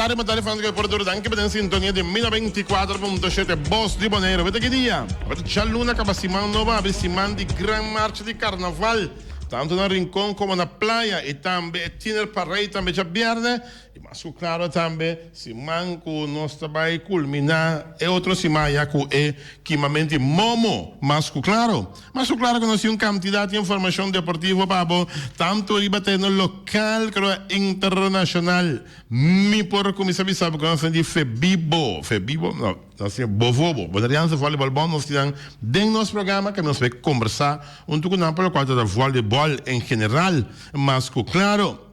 tardi, bon tardi fans ku por duro danki pa den sintonia di Mila 24.7 Bos di Boneiru. Wete ki dia? Wete djaluna kaba siman nobo abri siman di gran marcha di karnaval tantu na Rincon komo na Playa i tambe e Tiener Parade tambe djabièrnè. I mas ku klaro tambe siman ku nos ta bai kulminá e otro siman ya ku e kimamenti momo. Mas ku klaro. Mas ku klaro ku nos tin un kantidat di informashon deportivo pa bo, tantu riba tereno lokal komo internashonal. Mi por kuminsá bisa bo ku nos tin di Febibo, Febibo? No, nos tin Bovobo, Boneriaanse Volleybal Bond, nos tin nan den nos programa ku nos bai kombersá huntu ku nan pa lokual ta vòleibòl en general. Mas ku klaro.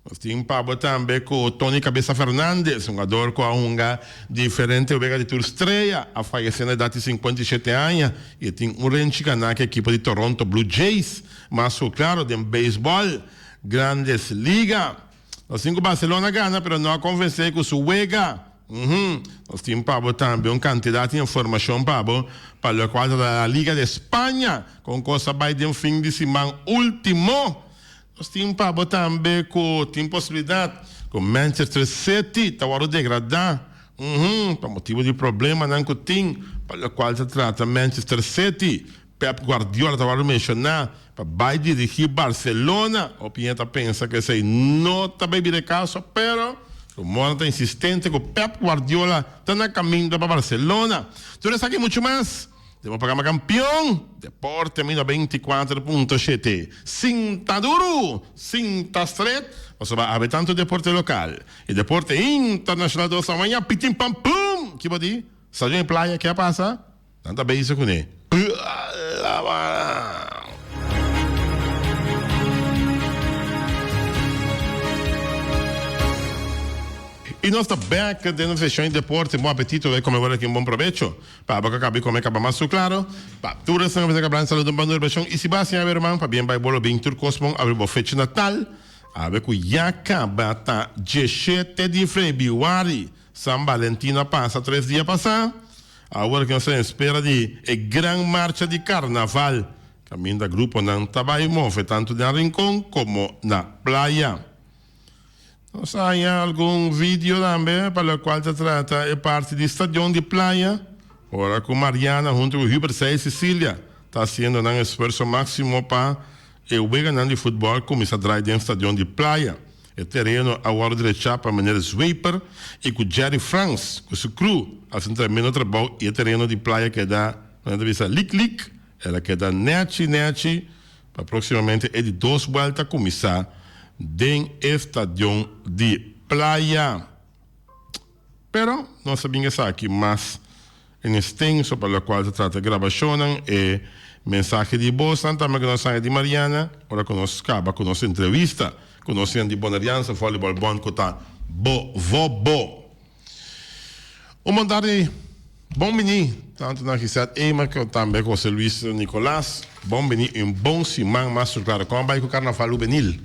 Nos tin pa bo tambe cu Tony Cabeza Fernandez, hungador cu a hunga diferente wega di tur strea, a fayece na edad di 57 aña y e tin un renchi gana cu ekipo di Toronto Blue Jays. Mas cu claro den baseball, Grandes Liga. Nos tin cu Barcelona gana pero no a convence cu su wega. Uhum. Nos tin pa bo tambe un cantidad di informacion pa bo pa locual ta la Liga de España con cos a bay den fin di siman ultimo. Nos tin pa bo tambe ku tin posibilidat ku Manchester City ta wòrdu degradá, uhum, pa motibu di problemanan ku tin pa lokual ta trata Manchester City. Pep Guardiola ta wòrdu menshoná pa bai dirigí Barcelona. Hopi hende ta pensa ku esei no ta bai bira e kaso, pero rumornan ta insistente ku Pep Guardiola ta na kaminda pa Barcelona. Tur esaki i muchu mas. Den bo programa Kampion Deporte mi 94.7. Sinta duru, sinta stret, pasobra awe tantu deporte lokal i deporte internashonal ta gosa maña pitin pam pum! Ki bo di? Stadion di Playa ke a pasa? Nan ta bezig kuné. I nos ta bek den nos seshon di deporte. Bon apetito, bai kome ora ki un bon probecho. Pa bo ka kabi kome kaba mas su klaro. Pa tur esnan ku bisa kabran saludo un bandura beshon i si bo a siña awe ruman pabien bai bolo bin tur kos bon awe bo fecha natal awe ku ya kaba ta dieshete di febrüari San Valentin a pasa tres dia pasa awor ku nos ta den espera di e gran marcha di karnaval kaminda gruponan ta bai move tantu den Rincon komo na playa. Nos a haña algun video tambe pa locual ta trata e parti di stadion di Playa, ora cu Mariana hunto cu Hubert Sei Cecilia ta haciendo nan esfuerso maximo pa e weganan di futbol cuminsa draai den stadion di Playa. E tereno a wordo drecha pa meneer Zweper y cu Jerry Frans cu su crew a haci un tremendo trabou y e tereno di Playa keda, nan ta bisa lik lik, el a keda nechi nechi. Pa próksimamente e di dos buèlta kuminsá den e stadion di Playa. Pero nos a bin esaki mas en estenso pa lokual ta trata grabashonnan, e mensahe di bosnan tambe ku nos haña di Mariana ora ku nos kaba ku nos entrevista ku nos siña di Bonerianse Volleyball Bond ku ta Bo Vo Bo. Un bon tardi, bon bini tanto na Gisette Emer como tambe Jose Luis Nicolas. Bon bini y un bon siman mas tur claro. Con a bay cu Carnaval Hubenil?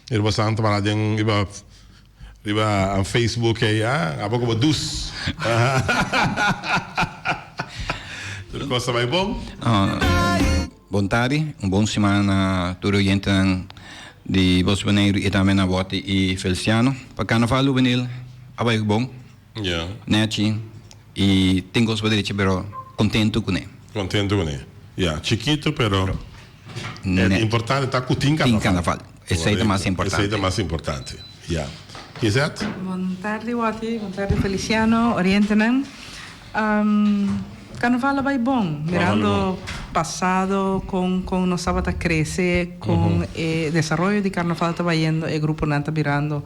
Riba Santa Mara den riba riba Facebook ey ah abo como dus. Tur cos ta bay bon? Bon tardi, un bon siman na tur oyentenan di Bos Boneiru i tambe na Wòti i Feliciano. Pa Karnaval Hubenil a bai bon, nèchi i tin kos pa drecha pero kontentu kuné. Kontentu kuné, ya. Chikitu pero e importante ta ku tin karnaval. Tin karnaval, esei ta mas importante. Esei ta mas importante, ya. Kizet? Bon tardi Wòti, bon tardi Feliciano, orientenan. Carnaval a bai bon, mirando pasado con con nos tabata crece, con e desaroyo di Carnaval ta bayendo, e gruponan ta birando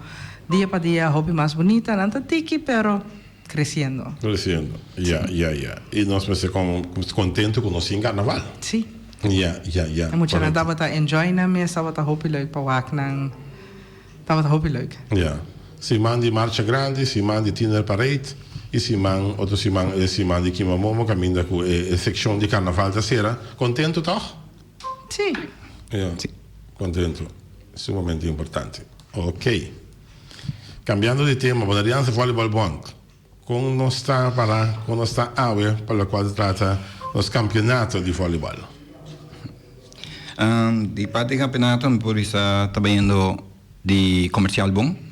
dia pa dia hopi mas bunita, nan ta tiki pero creciendo. Creciendo, ya, ya, ya. Y nos mester contento cu nos tin Carnaval. Si. Ya, ya, ya. E muchanan tabata enjoy nan mes, tabata hopi leuk pa wak nan. Tabata hopi leuk. Ya. Siman di marcha grandi, siman di tiener parade y siman, otro siman e siman di Kimamomo caminda cu e seccion di carnaval ta cera. Contento toch? Si. Ya. Contento. Sumamente importante. Ok. Cambiando di tema, Bonerianse Volleyball Bond. Con nos ta para, con nos ta awe pa locual ta trata nos campeonato di volleyball? Di parti di campeonato mi por bisa ta bayendo di comercial bon.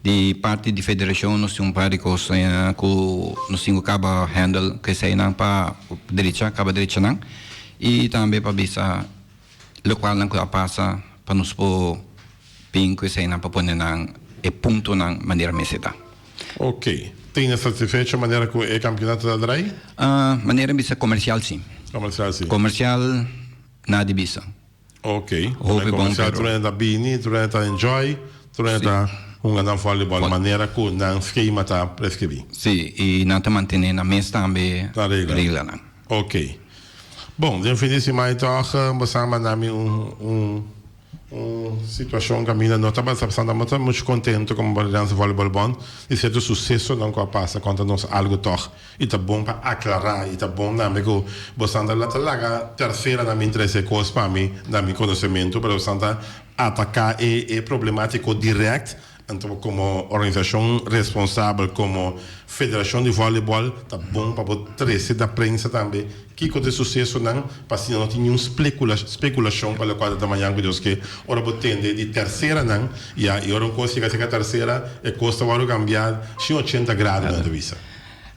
Di parti di federashon nos tin un par di kos ku nos tin ku kaba handle ku eseinan pa drecha, kaba drecha nan i tambe pa bisa lokualnan ku a pasa pa nos por bin ku eseinan pa pone nan e puntonan manera mester ta. Ok. Tin e satisfecho manera ku e kampionato ta drai? Manera bisa komersial si. Komersial si. Komersial nada di bisa. Ok. Hopi bon pero. Tur hende ta bini, tur hende ta enjoy, tur hende ta hunga nan volleyball manera ku nan skema ta preskribí. Si, i nan ta mantené nan mes tambe reglanan. Ok. Bon, den fin di siman tòg bo sa manda mi un un un situashon kaminda no tabata pasando, no tabata muchu kontentu komo Bonerianse Volleyball Bond di sierto susesonan ku a pasa kontra nos algu tòg. I ta bon pa aklará i ta bon tambe ku bosan ta ta laga terseranan bin trese kos pa mi na mi konosementu, pero bosan ta ataká e e problemátiko dirèkt. Anto komo organisashon responsabel, komo federashon di vòlibòl, ta bon pa bo trese na prensa tambe kiko ta e susesonan pa asina no tin niun spekulashon pa lokual ta ta mañan ku Dios ke. Ora bo tende di terseranan ya i ora un kos yega serka tersera e kos ta wòrdu kambiá 180 grado nan ta bisa.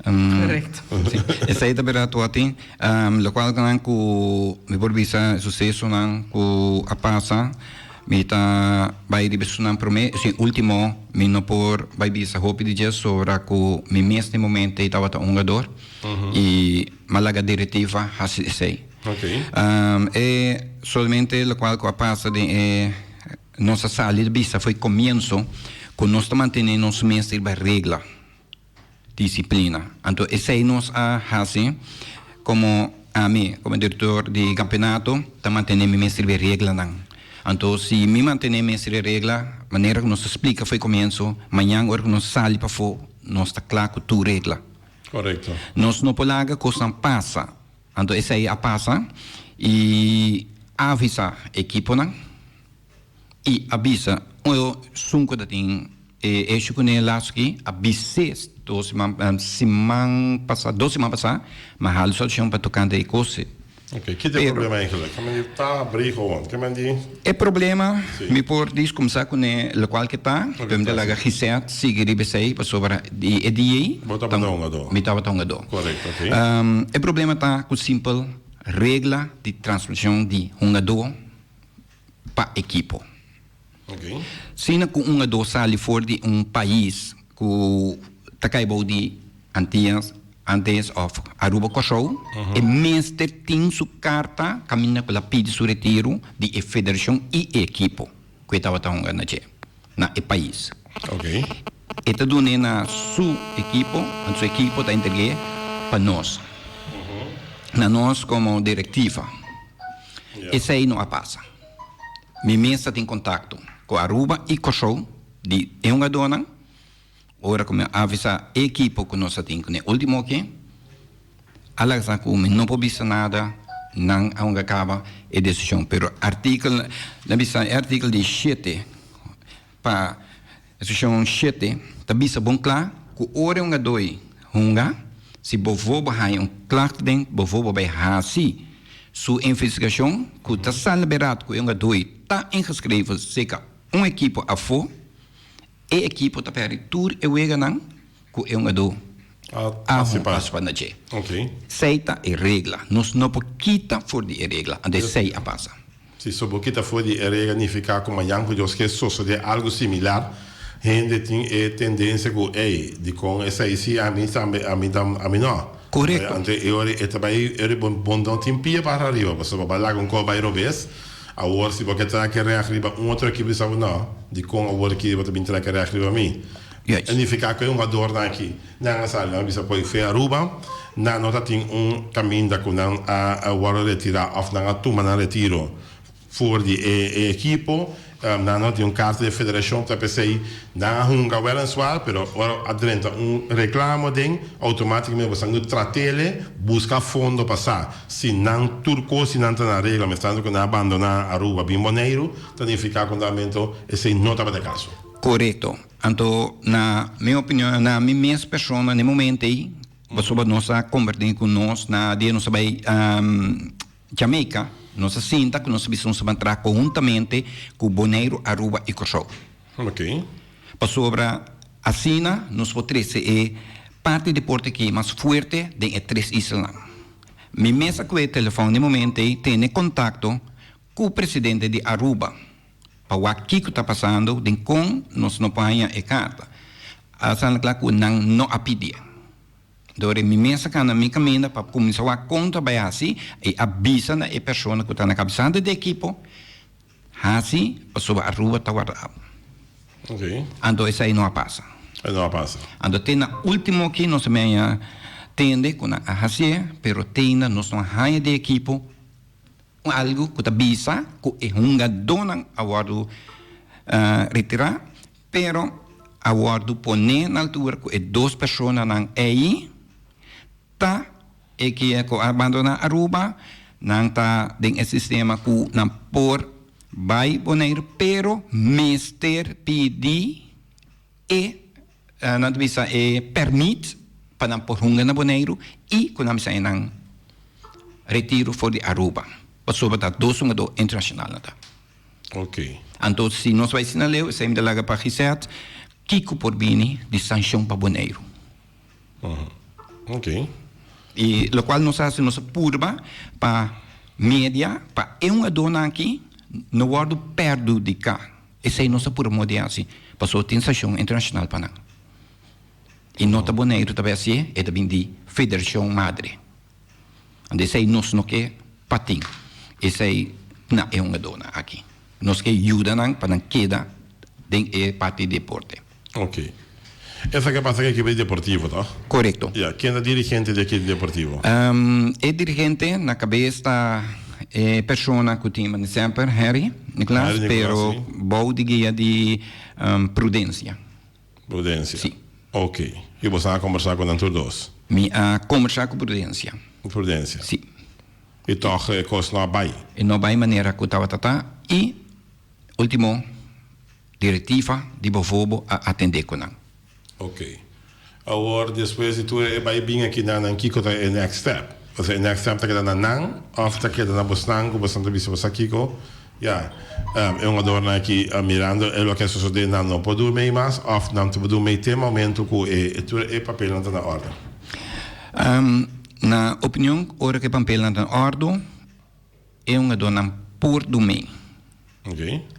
Correcto. Sí. Esei ta berdad Wati. Locual nan cu mi por bisa sucesonan cu a pasa, mi ta bay riba esunnan prome, esun ultimo mi no por bay bisa hopi di dje sobra cu mi mes den momento ey tabata un hungador y m'a laga directiva haci esey. E solamente locual cu a pasa den e nos a sali di bisa fo'i comienzo cu nos ta mantene nos mes riba regla. Disciplina. Anto esey nos a haci como ami como director di campeonato ta mantene mi mes riba e reglanan. Anto si mi mantene mes riba e regla manera cu nos a splica fo'i comienzo, mañan ora cu nos sali pafo nos ta cla cu tur regla. Correcto. Nos no por laga cosnan pasa. Anto esey a pasa y avisa equiponan. I a bisa, Oi, esun ku ta tin e eshu kuné laso aki, a bis'é dos siman, siman pasá, dos siman pasá, ma hala solushon pa tokante e kos. Ok, ki ta e problema eigenlijk? Ke men di ta abrí gewoon? Ke men di. E problema, mi por dis kumsá kuné lokual ke ta, pero mi ta laga Gisèt sigui riba esei pasobra di e dia ei. Bo tabata hungadó. Mi tabata hungadó. Korekto, ok. E problema ta ku simpel regla di transmishon di hungadó. pa ekipo. Sina ku un ado sali for di un pais ku ta kai bou di Antias, antes òf Aruba Kòrsou, e mester tin su karta kaminda ku el a pidi su retiru di e federashon i e ekipo ku e tabata hunga na dje, na e pais. E ta dun'é na su ekipo, anto su ekipo ta entreg'é pa nos, na nos komo direktiva. Esei no a pasa. Mi mes ta tin kontakto ku Aruba i Kòrsou di e hungadónan. Ora ku mi a avisá e ekipo ku nos a tin kuné último aki, a laga sa ku mi no por bisa nada, nan a hunga kaba e desishon. Pero artikel, nan bisa e artikel di shete pa Seccion shete ta bisa bon kla ku ora e hungadoi hunga, si bo vo bo haña un klacht den, bo vo bo bai hasi su investigashon ku ta sali berat ku e hungadoi ta ingeschreven seka un ekipo afó, e ekipo ta pèrdè tur e weganan ku e hungadó a partisipá na dje. Esei ta e regla. Nos no por kita for di e regla, anto esei a pasa. Si so bo kita for di e regla nifiká ku mañan ku Dios ke sosodé algu similar, hende tin e tendensia ku, Ey, dikon esei si ami tambe, ami tam, ami no. Korekto. Anto e ora e ta bai, e ora bo bo no tin pia para ariba, pasobra bo a laga un kos bai robes. Awor si bo ke trek e reg riba un otro ekipo di sa bo no, dikon awor aki bo ta bin trek e reg riba mi? Juist. E nifiká ku e hungadornan aki Nan a sali, nan a bisa poi fe Aruba, nan no ta tin un caminda cu nan a wordo retira of nan a tuma nan retiro for di e ekipo, nan no tin un carta di federacion, ta pesey nan a hunga weliswaar, pero ora a drenta un reclamo aden, automaticamente bo san cu tratele, busca fondo pa sa si nan tur cos si nan ta na regla, mestando cu nan a bandona Aruba bin Boneiru, ta nifica cu andamento esey no tabata e caso. Corecto. Anto na mi opinion, na mi mes persona na e momento ei, pasobra nos a kombertí ku nos na dia nos a bai Jamaica, nos a sinta ku nos a bisa nos a ban traha konhuntamente ku Boneiru, Aruba i Kòrsou. Oké. Pasobra asina nos por trese e parti deporte aki mas fuerte den e tres islanan. Mi mes a kue telefòn den momento ei tene kontakto ku presidente di Aruba pa wak kiko ta pasando den kon nos no por haña e karta. A sali kla ku nan no a pidié. Dor e mi mes a kana mi kaminda pa kuminsá wak kon ta bai hasi i a bisa na e persona ku ta na kabesante di ekipo hasi pasobra Aruba ta warda abo. Anto esei no a pasa. E no a pasa. Anto te na ultimo aki nos a meña tende ku nan a hasié pero te ainda nos no a haña di ekipo algu ku ta bisa ku e hungadónan a wòrdu retirá. Pero a wòrdu poné na altura ku e dos personanan ei ta e ke ku a bandoná Aruba, nan ta den e sistema ku nan por bai Boneiru, pero mester pidi e, nan ta bisa e pèrmit pa nan por hunga na Boneiru i ku nan bisa e nan retiro for di Aruba, pasobra ta dos hungadó internashonal nan ta. Ok. Anto si nos bai asina leu, esei mi ta laga pa Gisette, kiko por bini di sanshon pa Boneiru? Ok. I lokual nos a hasi, nos a purba pa media, pa e hungadónan aki no wòrdu perhudiká. Esei nos a purba moda di hasi, pasobra tin sanshon internashonal pa nan. I no ta Boneiru ta bai hasié, e ta bin di federashon madre. Anto esei nos no ke pa tin esei na e hungadónan aki. Nos ke yuda nan pa nan keda den e parti di deporte. Ok. Esaki a pasa ku ekipo di Deportivo, toch? Korekto. Ya, ken ta dirigente di ekipo di Deportivo? E dirigente na kabes ta e persona ku tin manda semper, Harry Nicolaas, pero bou di guia di Prudencia. Prudencia. Sí. Ok. I bo sa a kombersá ku nan tur dos? Mi a kombersá ku Prudencia. Prudencia. Sí. I tòg e kos no a bai? E no a bai manera ku tabata ta i ultimo direktiva di Bovobo a atendé ku nan. Ok. Awor despues di tur e bai bin aki nan nan kiko ta e next step? Osea e next step ta keda na nan of ta keda na bosnan ku bosnan ta bisa bo sa kiko? Ya, e hungadornan aki mirando e loke a sosode nan no por durmi ei mas of nan ta por durmi ei te momento ku e tur e papelnan ta na orde? Na opinion ora ku e papelnan ta na ordo e hungadornan por durmi.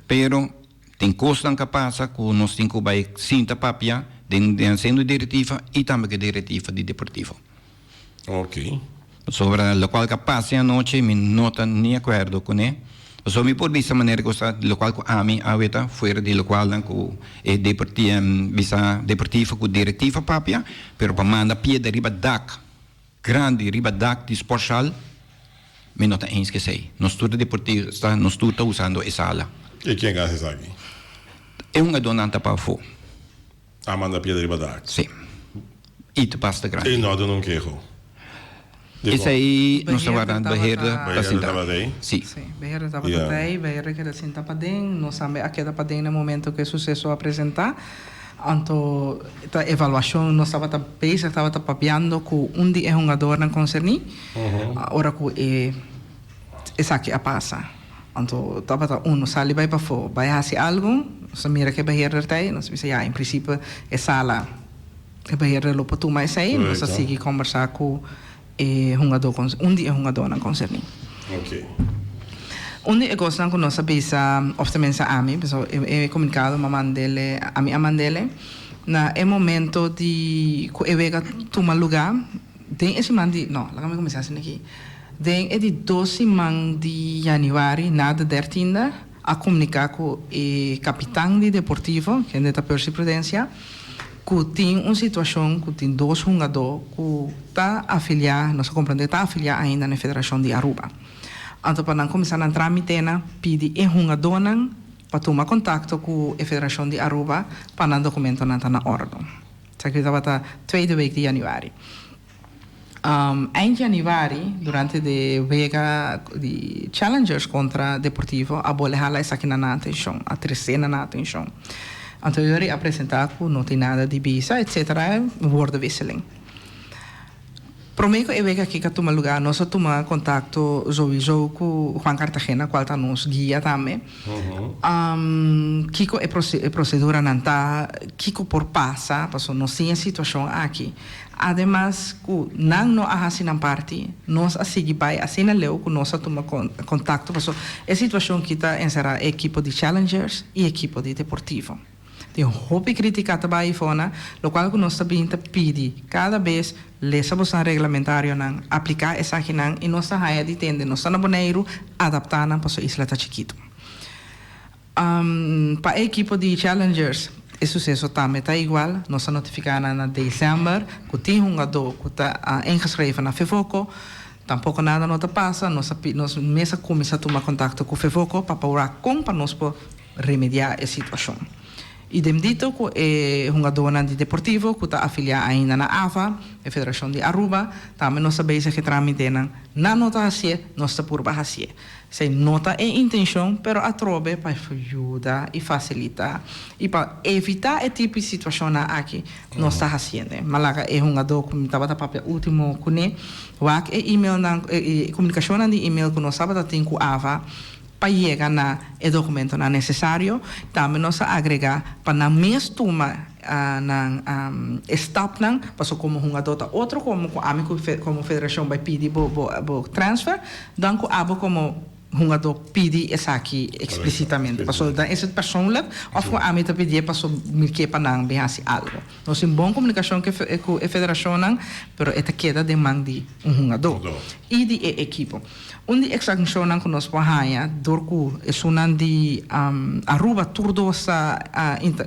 Pero tin kosnan ka pasa ku nos tin ku bai sinta papia den den sendo direktiva i tambe ku e direktiva di Deportivo. Pasobra lokual ka pasa e anochi mi no ta ni akuerdo kuné. Pasobra mi por bisa manera ku sa lokual ku ami a weta fuera di lokualnan ku e deporti bisa deportivo ku direktiva papia, pero pa manda piedra riba dak grandi riba dak di sportzaal mi no ta eens ku esei. Nos tur ta deportista, nos tur ta usando e sala. I ken a hasi esaki? E hungadónan ta pafó. A manda piedra riba dak. Sí. I ta basta grandi. I no a duna un keho. Dikon? Esei nos ta warda beheerder ta sinta. Beheerder tabata ei? Sí. Sí, beheerder tabata ei, beheerder keda sinta paden. Nos tambe a keda paden na momento ku e suseso a presentá. Anto ta evaluashon nos tabata bezig, tabata papiando ku un di e hungadornan konserní ora ku e esaki a pasa. Anto tabata uno sali bai pafó bai hasi algu, nos a mira ku e beheerder ta ei, nos a bisa ya en prinsipio e sala e beheerder lo por tuma esei, nos a sigui kombersá ku e hungadó un di e hungadónan konserní. Un di e kosnan ku nos a bisa òf tenminste ami, pasobra e komunikado mi a mand'ele, ami a mand'ele na e momento di ku e wega tuma lugá den e siman di, no, laga mi kuminsá asina aki. Den e di dos siman di yanüari, na de dertiende, a komuniká ku e kapitan di Deportivo, kende ta Percy Prudencia, ku tin un situashon ku tin dos hungadó ku ta afiliá, nos a komprendé ta afiliá ainda na e Federashon di Aruba. Anto pa nan kuminsá nan trámitenan pidi e hungadónan pa tuma kontakto ku e Federashon di Aruba pa nan dokumentonan ta na òrdu. Esaki tabata tweede week di yanüari. Eind januari durante de wega di Challengers kontra Deportivo a bole hala esakinan na atenshon, a tresé nan na atenshon. Anto yori a presentá ku no tin nada di bisa etcetera, woordenwisseling. Promé ku e wega aki a tuma lugá, nos a tuma kontakto souiso ku Juan Cartagena, kual ta nos guia tambe. Kiko e proseduranan ta, kiko por pasa, pasobra nos tin e situashon aki. Ademas ku nan no a hasi nan parti, nos a sigui bai asina leu ku nos a tuma kontakto, pasobra e situashon ki ta enserá e ekipo di Challengers i ekipo di Deportivo. Tin hopi kritika ta bai fona, lokual ku nos ta bin ta pidi kada bes, lesa bosan reglamentarionan, apliká esakinan i nos ta haña di tende nos ta na Boneiru, adaptá nan pasobra isla ta chikitu. Pa e ekipo di Challengers e suseso tambe ta igual, nos a notifiká nan na desèmber ku tin hungadó ku ta ingeschreven na Fevoko, tampoko nada no ta pasa, nos a nos mes a kuminsá tuma kontakto ku Fevoko pa por wak kon pa nos por remediá e situashon. Idem dito ku e hungadónan di Deportivo ku ta afiliá ainda na afa, e federashon di Aruba, tambe nos ta bezig e trámitenan. Nan no ta hasié, nos ta purba hasié. Esei no ta e intenshon, pero atrobe pa yuda i fasilitá i pa evitá e tipo di situashonnan aki nos ta hasiendo. Mi a laga e hungadó ku mi tabata papia último kuné wak e emailnan, e komunikashonnan di email ku nos tabata tin ku afa, Pa yega na e dokumentonan nesesario, tambe nos a agregá pa nan mes tuma nan e stapnan, pasobra komo hungadó ta otro komo ku ami ku komo federashon bai pidi bo bo transfer dan ku abo komo hungadó pidi esaki eksplisitamente. Pasobra dan esei persoonlijk òf ku ami ta pidié pasobra mi ke pa nan bin hasi algu. Nos tin bon komunikashon ku e federashonnan, pero e ta keda den man di un hungadó i di e ekipo. Un di e sanshonnan ku nos por haña dor ku esunnan di Aruba tur dos ta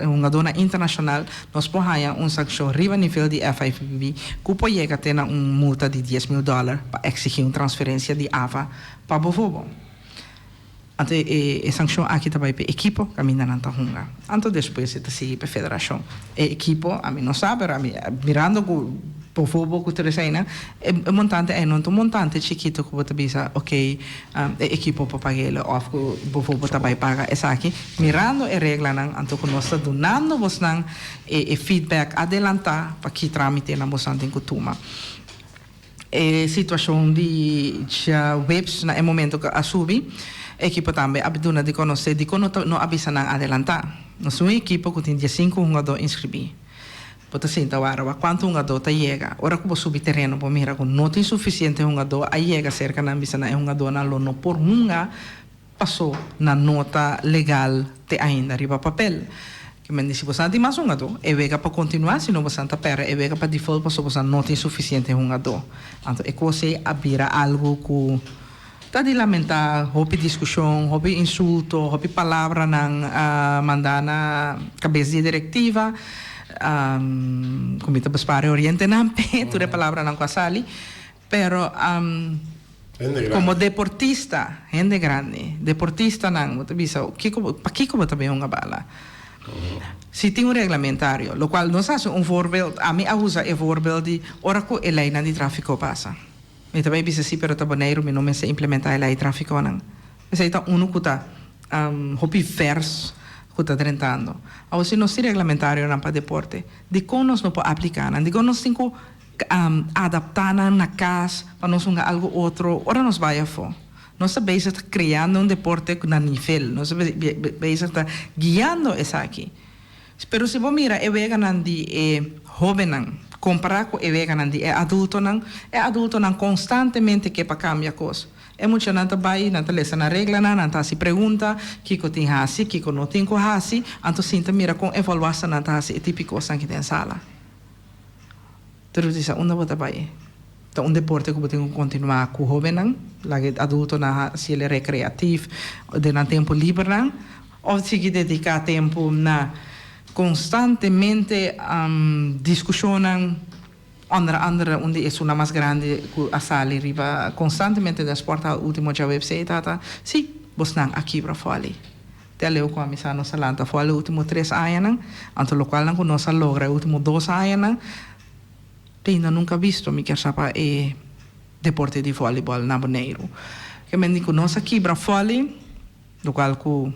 hungadónan internashonal, nos por haña un sanshon riba nivel di FIVB ku por yega te na un multa di 10,000 dòler pa eksigí un transferensia di ava pa Bovobo. Anto e sanshon aki ta bai pa e ekipo kaminda nan ta hunga. Anto despues e ta sigui pa e federashon. E ekipo, ami no sa, pero ami mirando ku bovobo ku tur eseinan, e montante ei no ta un montante chikito ku bo ta bisa ok e ekipo por pag'el òf ku bovobo ta bai paga esaki. Mirando e reglanan anto ku nos ta dunando bosnan e feedback adelantá pa ki trámitenan bosnan tin ku tuma. E situacion di djaweps na e momento cu a subi, e ekipo tambe a duna di conoce dicon no ta no a bisa nan adelanta. Nos tin un ekipo cu tin diesinco hungador inscribi. Bo ta sinta wara wak cuanto hungador ta yega. Ora cu bo subi tereno bo mira cu no tin suficiente hungador a yega cerca nan bisa nan e hungadornan lo no por hunga Paso nan no ta legal te ainda riba papel. Ke men di si bosan tin mas hungadó, e wega pa kontinuá, si no bosan ta pèrdè e wega pa default paso bosan no tin sufisiente hungadó. Anto e kos ei a bira algu ku ta di lamentá, hopi diskushon, hopi insulto, hopi palabranan a mandá na kabes di e direktiva, ku mi ta bespaar e orientenan p'e tur e palabranan ku a sali. Pero como deportista, hende grandi, deportistanan bo ta bisa kico bo, pakico bo ta bin hunga bala? Si tin un reglamentario, locual nos haci un voorbeeld, ami a usa e voorbeeld di ora cu e leynan di trafico pasa. Mi ta bay bisa si, pero ta Boneiru mi no mester implementa e ley traficonan. Esey ta uno cu ta hopi vers cu ta drentando. Awor si nos tin reglamentarionan pa deporte, dicon nos no por aplica nan? Dicon nos tin cu adaptá nan na kas pa nos hunga algu otro ora nos bai afó. Nos ta bezig ta kreando un deporte na nivel, nos ta bezig ta guiando esaki. Pero si bo mira e weganan di e hóbennan kompará ku e weganan di e adultonan, e adultonan konstantemente ke pa kambia kos. E muchanan ta bai, nan ta lesa nan reglanan, nan ta hasi pregunta, kiko tin hasi, kiko no tin ku hasi, anto sinta mira kon e volwasennan ta hasi e tipi kosnan ki den sala. Pero di sa unda bo ta bai? Ta un deporte ku bo tin ku kontinuá ku hóbennan, laga e adultonan hasi el rekreatif den nan tempu libernan, òf sigui dediká tempu na konstantemente diskushonnan, ònder andere un di esunnan mas grandi ku a sali riba konstantemente den spòrt último djaweps ei ta, sí, bosnan a kibra fòli. Te aleu ku a misa nos a lanta for e ultimo tres añanan, anto lokualnan ku nos a logra e ultimo dos añanan, te ainda nunka bisto mi kier sa pa e deporte di vòlibòl na Boneiru. Ke men di ku nos a kibra vòli, lokual ku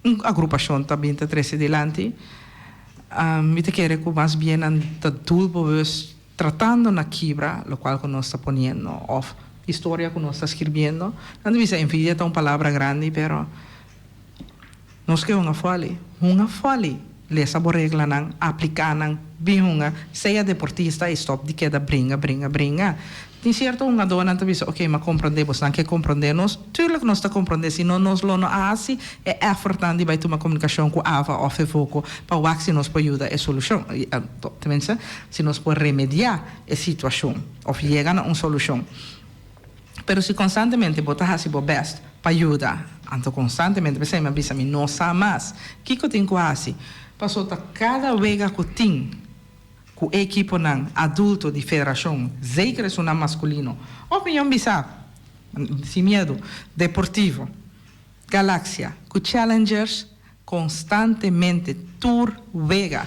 un agrupashon ta bin ta trese dilanti, mi ta kere ku mas bien nan ta doelbewust. tratando na kibra locual cu nos ta poniendo of historia cu nos ta skirbiendo. Nan ta bisa envidia ta un palabra grandi pero nos ke hunga foli. Hunga foli, lesa bo reglanan, aplica nan, bin hunga, sea deportista y stop di keda bringa, bringa, bringa. Tin cierto hungadornan ta bisa, ok, m'a comprende, bosnan ke comprende nos? Tuurlijk nos ta comprende, si no nos lo no a haci e effortnan di bay tuma comunicacion cu AVA of Fevoco pa wak si nos por yuda e solucion, tenminste, si nos por remedia e situacion of yega na un solucion. Pero si constantemente bo ta haci bo best pa yuda, anto constantemente, p'esey mi a bisa mi no sa mas kico tin cu haci, pasobra ta cada wega cu tin, Ku e ekiponan adulto di federashon, zeker esunnan maskulino, òf mion bisa, sin miedu, Deportivo, Galaxia ku Challengers konstantemente tur wega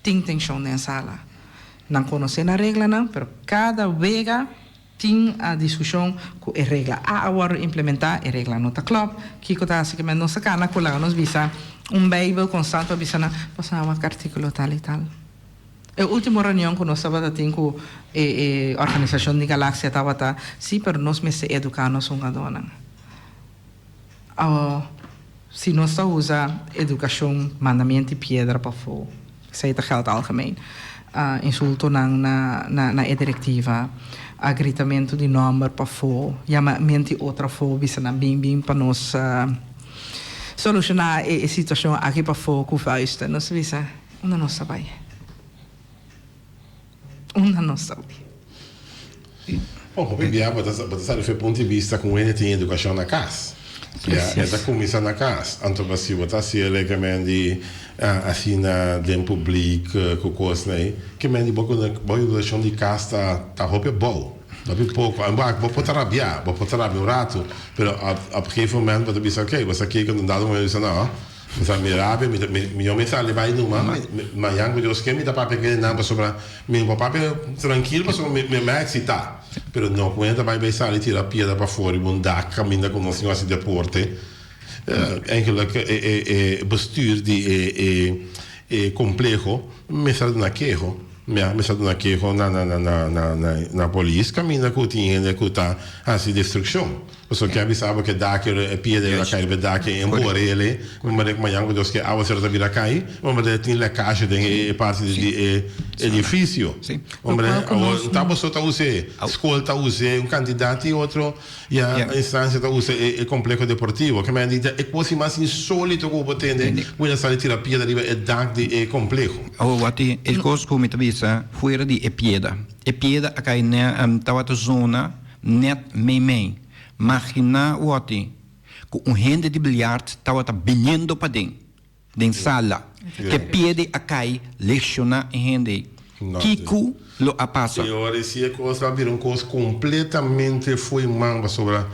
tin tenshon den sala. Nan konosé nan reglanan, pero kada wega Tin a diskushon ku e regla a a wòrdu implementá, e regla no ta klòp. Kiko ta hasi ku men nos ta kana ku laga nos bisa un beibel konstant pa bisa nan, Boso a wak artíkulo tal i tal. E último reunion ku nos tabata tin ku e e organisashon di Galaxia tabata, sí, pero nos mester eduká nos hungadónan. Awor, si nos ta usa edukashon mandamiento i piedra pafó, esei ta geld algemeen, insultonan na e direktiva, gritamentu di nòmber pafó, yamamentu di otro afó, bisa nan bin bin pa nos solushoná e situashon aki pafó ku vuisten. Nos ta bisa, unda nos ta bai? Unda nos ta bai? Bon, hopi bia bo ta bo ta sali for e punto di bista ku un hende tin edukashon na kas. Ya, e ta kuminsá na kas. Anto pa si bo ta hasi e rekemen di asina den publik ku kosnan ei, kemen di bo ku bo edukashon di kas ta ta hopi abou, hopi poko. An bo bo por ta rabiá, bo por ta rabia un ratu, pero op op gegeven moment bo ta bisa oke, bo sa kiko, un dado momento bo bisa no. Mi ta mira mi ta mi yo mi sali bai numa mañan ku Dios ke mi ta papia ku nan pasobra mi no por papia trankil pasobra mi mi a eksitá pero no ku hende ta bai bai sali tira piedra pafó riba un dak kaminda ku nos tin hasi deporte eigenlijk e e e bestuur di e e e kompleho mester a duna keho ya mester a duna keho na na na na na na polis kaminda ku tin hende ku ta hasi destrukshon. Pasobra ke a bisa bo ke dak e piedra a kai riba e dak e emborele, manera ku mañan ku Dios ke awaseru ta bira kai, manera tin lekashe den e parti di e edifisio. Manera awor ta boso ta us'é, skol ta us'é, un kantidat di otro ya instansia ta usa e kompleho deportivo. Ke manera di ta e kos mas insolito ku bo por tende ku nan sali tira piedra riba e dak di e kompleho. Awor wak e kos ku mi ta bisa fuera di e piedra, e piedra a kai tabata zona. Net meimei. Maginá wòti ku un hende di biljart tabata biniendo paden, den sala, ke piede a kai lesioná e hende ei. Kiko lo a pasa? I ora si e kos a bira un kos kompletamente fo'i man pasobra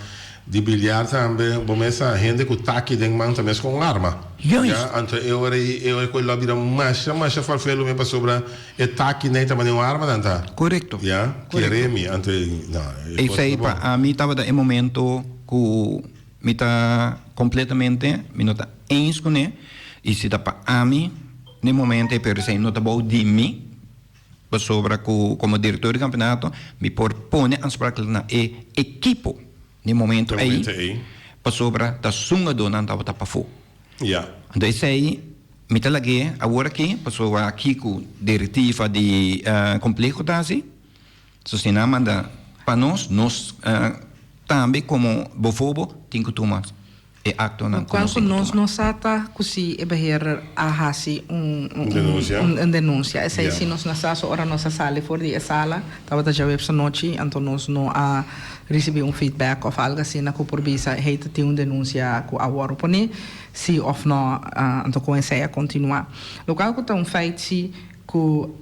di biljart tambe bo mes sa hende ku taki den man ta mes ku un arma. Juist. Anto e ora ei e ora ku lo a bira masha masha farfelu mes pasobra E taki nei ta manera un arma nan ta. Korekto. Ya, kere mi, anto no, e kos no bon. Esei pa ami tabata e momento ku mi ta kompletamente, mi no ta eens kuné, i si ta pa ami n'e momento ei, pero esei no ta bou di mi, pasobra ku komo direktor di kampeonato mi por pone aansprakelijk na e ekipo n'e momento ei, pasobra ta sungadónan tabata pafó. Ya. Anto esei mi ta lag'é awor aki pasobra aki ku direktiva di kompleho ta hasi. So si nan manda pa nos, nos tambe komo bofobo tin ku tuma e aktonan ku Lokual nos ku tin ku nos tuma. no sa ta ku si e beheerder a hasi un Denunsia. un denunsia. Esei Ya. si nos no sa, so ora nos a sali for di e sala tabata djaweps anochi, anto nos no a Ricibi un feedback of algo asina cu por bisa hey ta tin un denuncia cu a worde pone, si of no, anto con esey a continua. Locual cu ta un feit si cu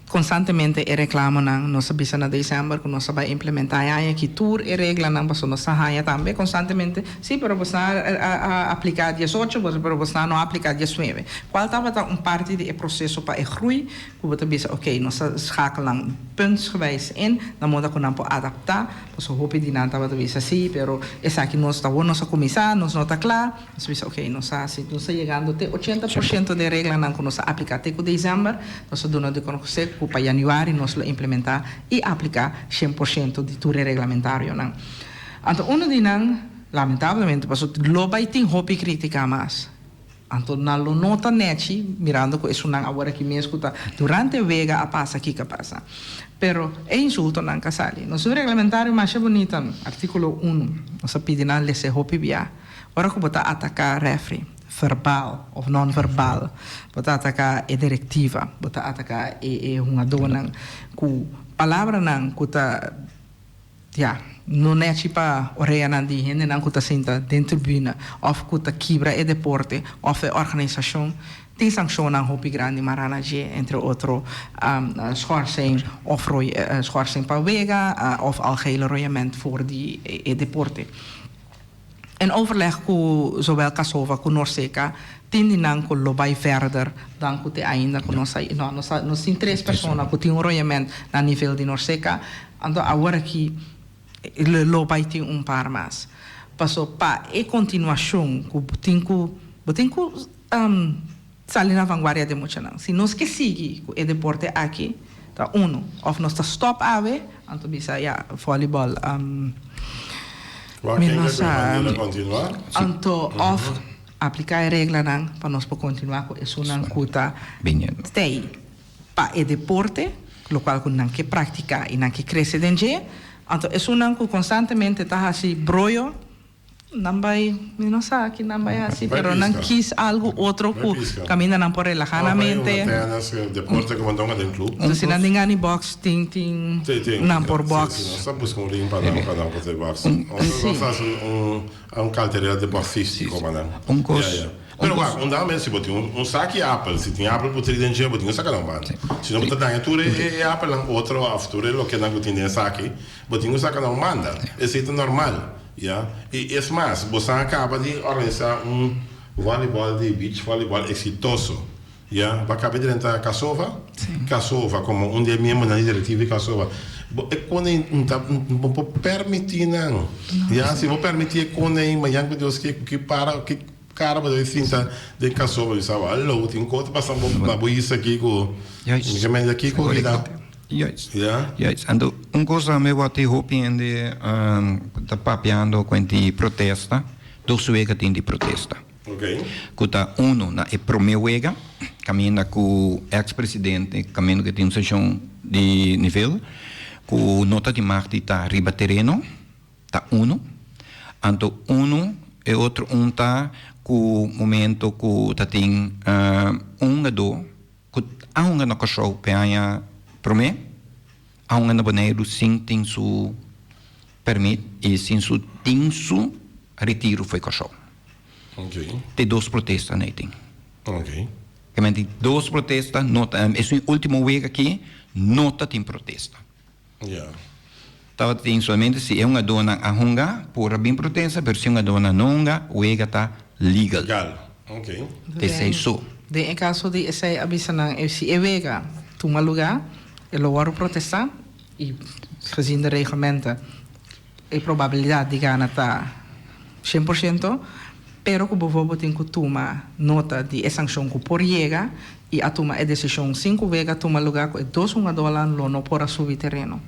constantemente e reclamonan, nos a bisa na december cu nos a bay implementa e aña aki tur e reglanan pasobra nos ta haya tambe constantemente si pero bosnan a aplica diesocho pero bosnan no a aplica diesnuebe. Cual tabata un parti di e proceso pa e groei Ku bo ta bisa, oké, nos ta schakel nan puntsgewijs in, na moda ku nan por adaptá. Pasobra hopi di nan tabata bisa sí, pero esaki nos ta awor nos a kuminsá, nos no ta kla. Nos a bisa, oké, nos a hasi, nos ta yegando te ochenta por shento di e reglanan ku nos a apliká te ku desèmber. Nos a duna di konosé ku. ku pa yanüari nos lo implementá i apliká 100% di tur e reglamentarionan. Anto unu di nan, lamentablemente, pasobra lo bai tin hopi krítika mas. Anto nan lo no ta nechi mirando ku esunnan awor aki mes ku ta durante wega a pasa kiko a pasa. Pero e insultonan ka sali. Nos un reglamentario masha bunita, artíkulo unu, nos a pidi nan lese hopi bia. Ora ku bo ta ataká rèfri, verbal òf non verbal, bo ta ataká e direktiva, bo ta ataká e hungadónan ku palabranan ku ta. Ya, no nechi pa oreanan di hendenan ku ta sinta den tribuna òf ku ta kibra e deporte òf e organisashon. Tin sankshonnan hopi grandi mará na dje, entre otro schorsing òf schorsing pa wega òf algehele royament for di e deporte. En overleg ku zowel Casova ku Norceca tin di nan ku lo bai verder dan ku te ainda ku nos a no nos a nos tin tres persona ku tin un royament na nivel di Norceca anto awor aki lo bai tin un par mas paso pa e kontinuashon ku bo tin ku bo tin ku Sali na vanguardia den muchanan. Si nos ke sigui ku e deporte aki, ta unu, òf nos ta stòp awe, anto bisa ya, vòlibòl, mi no sa, anto òf apliká e reglanan pa nos por kontinuá ku esunnan ku ta stay pa e deporte, lokual ku nan ke praktiká i nan ke krese den dje, anto esunnan ku konstantemente ta hasi broyo. Nan bai, mi no sa ki nan bai hasi, pero nan kis algu otro ku kaminda nan por relahá nan mente. Entonces si nan tin gana di box, tin tin nan por box. Ya, i es mas, bosan a kaba di organisá un volleyball di beach volleyball eksitoso. Ya, bo a kaba di drenta Casova? Casova, komo un di e miembronan di direktiva di Casova. Bo e kone n ta, bo por permití nan. Ya, si bo permití e kone ei, mañan ku Dios ke, ku ki para, ki kara bo debe sinta den Casova bisa, Hallo, tin kos ta pasa na bo isla aki ku, mi ke mende aki ku vida. Juist. Ja. Juist. Anto un cos tambe wat e hopi hende ta papiando cu di protesta, dos wega tin di protesta. Ok. Cu ta uno na e prome wega, caminda cu ex presidente, caminda cu tin un sesion di nivel, cu no ta di mag di ta riba tereno, ta uno. Anto uno, e otro un ta cu momento cu ta tin un hungador Ku a hunga na Kòrsou p'e aña promé, a hunga na Boneiru sin tin su pèrmit i sin su tin su retiru fo'i Kòrsou. Te dos protesta nan e tin. Kementi dos protesta no ta, esun último wega aki no ta tin protesta. Tabatin solamente si e hungadónan a hunga por a bin protesta, pero si e hungadónan no hunga, wega ta legal. Legal, ok. Esei so. Den e kaso di esei a bisa nan si e wega tuma lugá e lo wòrdu protestá i gezien de reglementen E probabilidat di gana ta 100%, pero ku bovo bo tin ku tuma nota di e sankshon ku por yega i a tuma e desishon sin ku wega tuma lugá ku e dos hungadónan lo no por a subi tereno.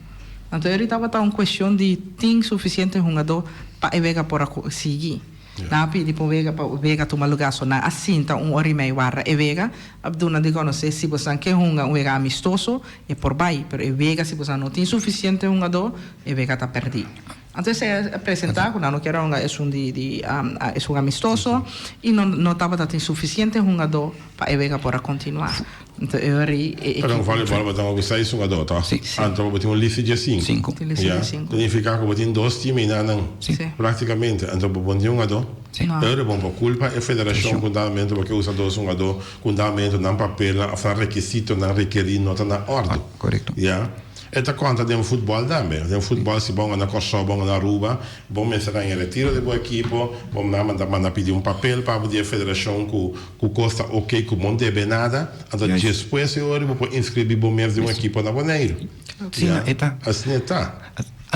Anto eri tabata un kuestion di tin sufisiente hungadó pa e wega por a sigui. Nan a pidi pa un wega pa wega tuma lugá so nan a sinta un ora i mei warda e wega a duna di konosé si bosan ke hunga un wega amistoso e por bai pero e wega si bosan no tin sufisiente hungadó e wega ta pèrdí. Anto esei a presentá ku nan no kier a hunga esun di di esun amistoso i no no tabata tin sufisiente hungadó pa e wega por a kontinuá. Anto e ora ei e Pero ekipo. volleyball bo ta hopi seis hungadó tòg? Sí. Anto bo tin un lista dje sinku. Sinku. Tin lista Ya. dje sinku. Ta nifiká ku bo tin dos tim einanan. Sí. Sí. Práktikamente. Anto bo bon tin hungadó. Sí. No. Pero bon por kulpa e federashon ku damentu bo ke usa dos hungadó ku damentu nan papelnan òf nan rekisitonan rekerí no ta na òrdu. Korekto. Ya. E ta konta den futbòl tambe. Den futbòl si bo hunga na Kòrsou, bo hunga na Aruba, bo mester haña retiro di bo ekipo, bo nan ta manda pidi un papel pa bo di e federashon ku ku kos ta oke, ku bo no debe nada. Anto despues e ora bo por inskribí bo mes den un ekipo na Boneiru. Asina e ta. Asina e ta.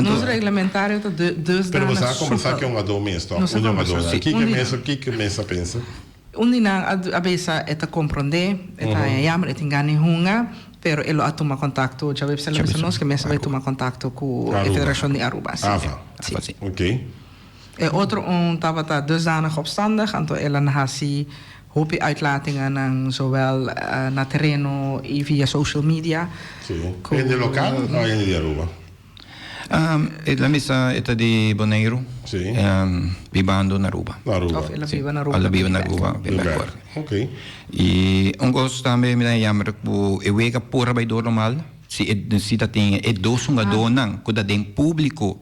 Nos reglamentario ta dusdanig Pero bo sa kombersá ku e soepel. hungadó mes tòg? Nos a Un di e kombersá. hungadónan. Un Kiko di nan. mes, kiko mes a pensa? Un di nan a bisa e ta komprondé, e ta haña yammer, e tin gana di hunga. Pero e lo a tuma kontakto, djaweps el a bisa nos ke mes a bai tuma kontakto ku e federashon di Aruba. Si. AFA. Si. Ok. E otro un tabata dusdanig opstandig, anto el a hasi hopi uitlatingennan zowel na tereno i via social media. Si. Hende lokal o hende di Aruba? El a bisa e ta di Boneiru. Si. Bibando na Aruba. Na Aruba. Of el a biba na Aruba. El a biba na Aruba, bin bek awor. Ok. I un kos tambe mi ta jammer ku e wega por a bai door normal si e si ta tin e dos hungadónan ku ta den públiko.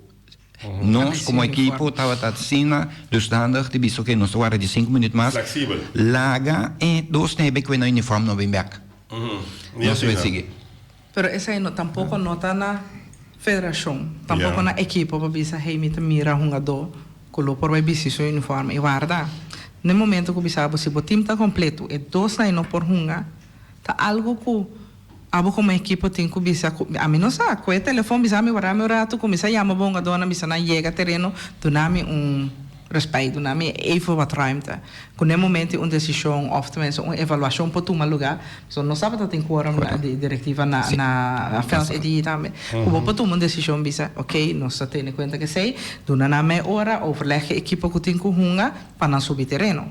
Nos komo ekipo tabata asina dusdanig di bisa oke nos ta warda di sinku minüt mas. Fleksibel. Laga e dos nebe ku e na uniform no bin bek. Nos bai sigui. Pero esei no tampoco no ta na federacion, tampoco na ekipo pa bisa hey mi ta mira hungadó cu lo por bay bisti su uniforme y warda. Na e momento cu bisa bo si bo team ta completo e dos nan no por hunga ta algo cu abo como ekipo tin cu bisa cu ami no sa cu e telefon bisa mi warda mi un rato cuminsa yama bo hungadónan bisa nan yega tereno duna mi un Respect, duna mi even wat ruimte. Ku n'e momento un desishon òf tenminste un evaluashon por tuma lugá, pasobra nos tabata tin quorum di direktiva na na vèlt e dia tambe, ku bo por tuma un desishon bisa, oke, nos ta tene kuenta ku esei, duna nan mei ora, overleg ku e ekipo ku tin ku hunga pa nan subi tereno.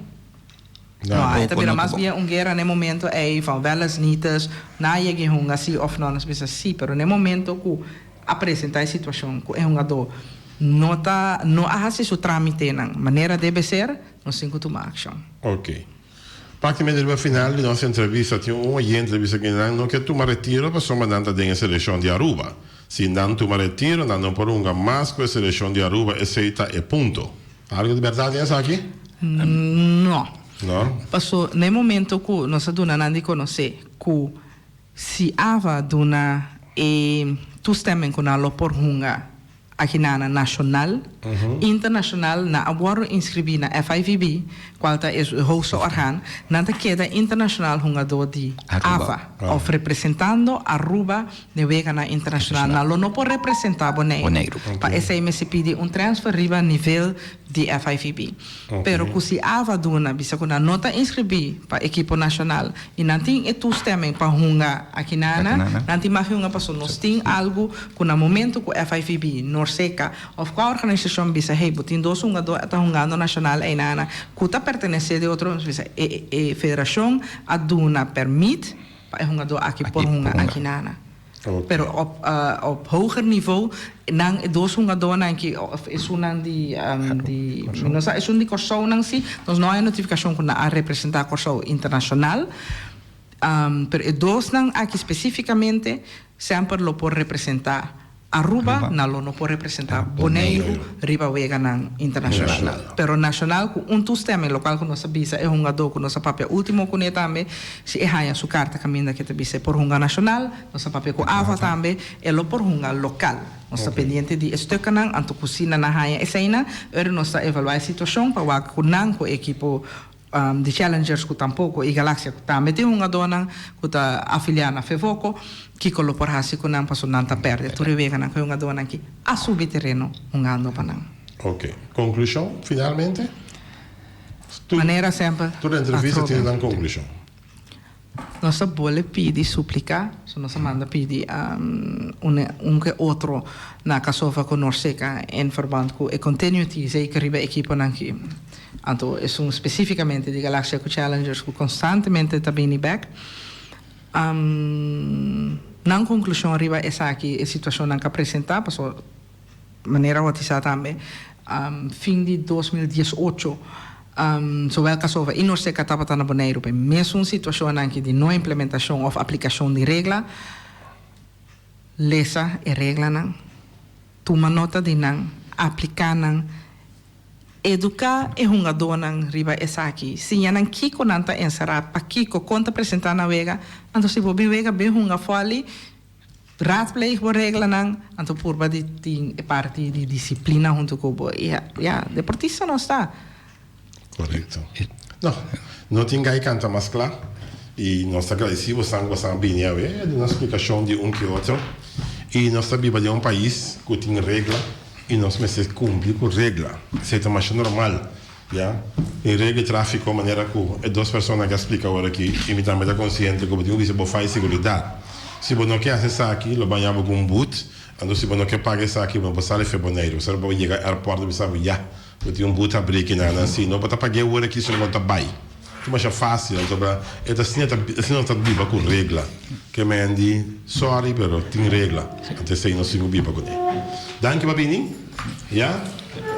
No, e ta bira mas bien un guera n'e momento ei van wèles nites, nan a yega e hunga si òf no, nos bisa si, pero n'e momento ku a presentá e situashon ku e hungadó no ta no a hasi su trámitenan manera debe ser, nos tin ku tuma akshon. Ok. Práktikamente riba final di nos entrevista tin un oyente ta bisa ku nan no ke tuma retiro pasobra nan ta den e selekshon di Aruba. Si nan tuma retiro nan no por hunga mas ku e selekshon di Aruba, esei ta e punto. Algu di bèrdat den esaki? No. No? Paso na e momento ku nos a duna nan di konosé ku Si AVA duna e toestemming ku nan lo por hunga aki na na nashonal, internashonal nan a wòrdu inskribí na FIVB, kual ta e hoogste orgaan, nan ta keda internashonal hungadó di AVA òf representando Aruba den weganan internashonal. Nan lo no por representá Boneiru. Pa esei mester pidi un transfer riba nivel di FIVB. Pero ku si AVA duna bisa ku nan no ta inskribí pa ekipo nashonal i nan tin e toestemming pa hunga akinana, nan tin mag hunga pasobra nos tin algu ku na momento ku FIVB, Norseka òf kua organisashon bisa hey bo tin dos hungadó ta hungando nashonal einana ku ta pertenesé di otro nos bisa e e federashon a duna pèrmit pa e hungadó aki por hunga akinana. Pero op op hoger nivo nan e dos hungadónan ki of esunnan di di mi no sa esun di Kòrsounan si nos no hay notifikashon ku nan a representá Kòrsou internashonal pero e dosnan aki spesífikamente semper lo por representá Aruba nan lo no por representá Boneiru riba weganan internashonal. Pero nashonal ku un toestemming lokual ku nos a bisa e hungadó ku nos a papia último kuné tambe si e haña su karta kaminda ke ta bisa e por hunga nashonal, nos a papia ku AVA tambe, e lo por hunga lokal. Nos ta pendiente di e stukkennan, anto ku si nan a haña eseinan, ora nos ta evaluá e situashon pa wak ku nan ku e ekipo Di Challengers ku tampoko i Galaxia ku tambe tin hungadónan ku ta afiliá na Fevoko, kiko lo por hasi ku nan pasobra nan ta pèrdè tur e weganan ku e hungadónan aki a subi tereno hungando pa nan. Ok. Konklushon finalmente? Manera semper Tur entrevista tin nan konklushon. Nos ta bole pidi supliká, so nos a manda pidi un un ke otro na Casova ku Norseca en verband ku e continuity zeker riba ekiponan ki anto esun spesífikamente di Galaxia ku Challengers ku konstantemente ta bini bèk. Nan konklushon riba esaki e situashonnan ku a presentá pasobra Manera bo a tisa tambe, fin di 2018, zowel Casova i Norseca tabata na Boneiru pa e mesun situashonnan aki di no implementashon òf aplikashon di regla. Lesa e reglanan, tuma nota di nan, apliká nan, eduká e hungadónan riba esaki, siña nan kiko nan ta enserá, pakiko, kon ta presentá na wega. Anto si bo bin wega bin hunga fòli. Raadpleeg bo reglanan, anto purba di tin e parti di disiplina hunto ku bo. I ya, deportista nos ta. Korekto. No, no tin gai kanta mas kla i nos ta gradisí bosan ku bosan a bini awe a duna splikashon di un ki otro. I nos ta biba den un pais ku tin regla i nos mester kumpli ku regla. Esei ta masha normal. Ya, tin regla di tráfiko manera ku e dos persona ke a splika ora aki i mi tambe ta konsiente ku bo tin ku bisa bo fai seguridat. Si bo no ke hasi esaki, lo baña bo ku un but. Anto si bo no ke paga esaki, bo no por sali fe Boneiru. Bo sa bo yega airport bo bisa bo, ya, bo tin un but habrí aki nan. Si no bo ta pag'é awor aki, si no bo no ta bai. Ta masha fácil, anto bra e ta asina ta asina nos ta biba ku regla. Ke men di, sorry, pero tin regla. Anto esei nos tin ku biba kuné. Danki pa bini. Ya.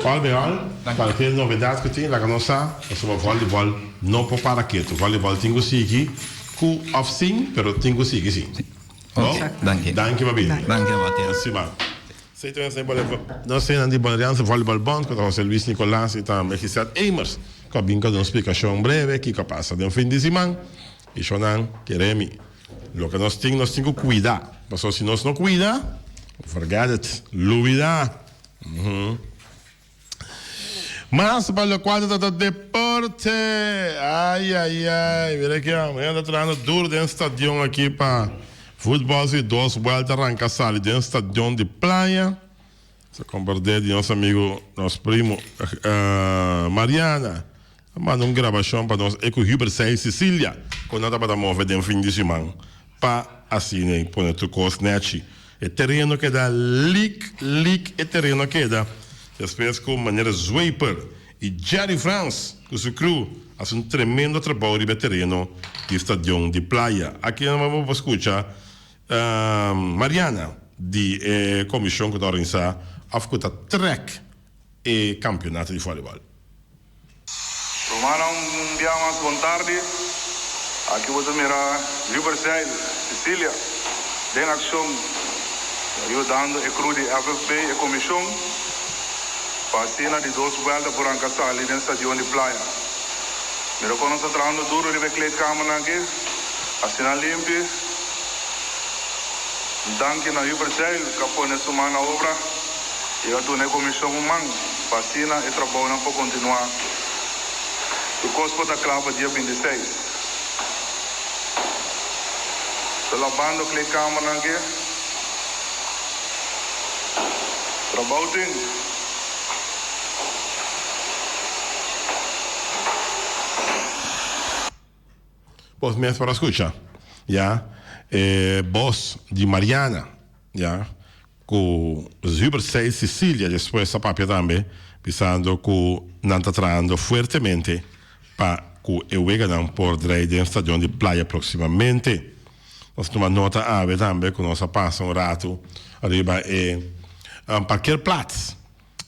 All bij all, kualkier novedat ku tin, laga nos sa, pasobra vòlibòl no por para ketu. Vòlibòl tin ku sigui ku òf sin, pero tin ku sigui si. Bon? Danki. Danki pa bini. Danki a bo. Siman. Esei ta nos esnan di Boneriaanse Volleyball Bond ku ta Jose Luis Nicolaas i tambe Gisette Emers ku a bin ku un splikashon breve kiko a pasa den fin di siman. I shownan kere mi. Loke nos tin nos tin ku kuida pasobra si nos no kuida forget it, lubida. Mas pa lokual ta trata deporte. Ai ai ai, mira ki amo. Hende ta trahando duro den stadion aki pa futbol si dos buelta ranka sali den stadion di Playa. Sa kompardé di nos amigo, nos primo Mariana. A manda un grabashon pa nos e ku Hubert Sei Cecilia ku nan tabata move den fin di siman pa asina e pone tur kos nechi. E tereno keda lik lik e tereno keda despues ku Meneer Zweper i Jerry Frans ku su crew hasi un tremendo trabou riba e tereno di stadion di Playa. Aki nan bo por skucha Mariana di e komishon ku ta organisa of ku ta trek e kampionato di volleyball. Rumannan un bia mas bon tardi. Aki bo ta mira Huberzeil Cecilia den akshon yudando e crew di FFB e komishon pa asina di dos buelta por ranka sali den stadion di Playa. Mira kon nos ta trahando duro riba e kleedkamernan aki asina limpi. Un danki na Huberzeil ku a pone su man na obra. I a duna e komishon un man pa asina e trabounan por kontinuá. Tur kos por ta kla pa dia 26. Ta labando kleedkamernan ke trabou tin. Bos mes por a skucha, ya, e bos di Mariana, ya, ku Hubert Seis Cecilia despues a papia tambe, bisando ku nan ta trahando fuertemente pa ku e weganan por drei den stadion di Playa próksimamente. Nos tuma nota awe tambe ku nos a pasa un ratu riba e parkeerplaats.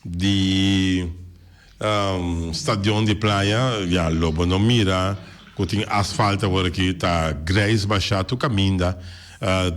Di stadion di Playa ya lo bo no mira ku tin asfalt awor aki ta grijs bashá tur kaminda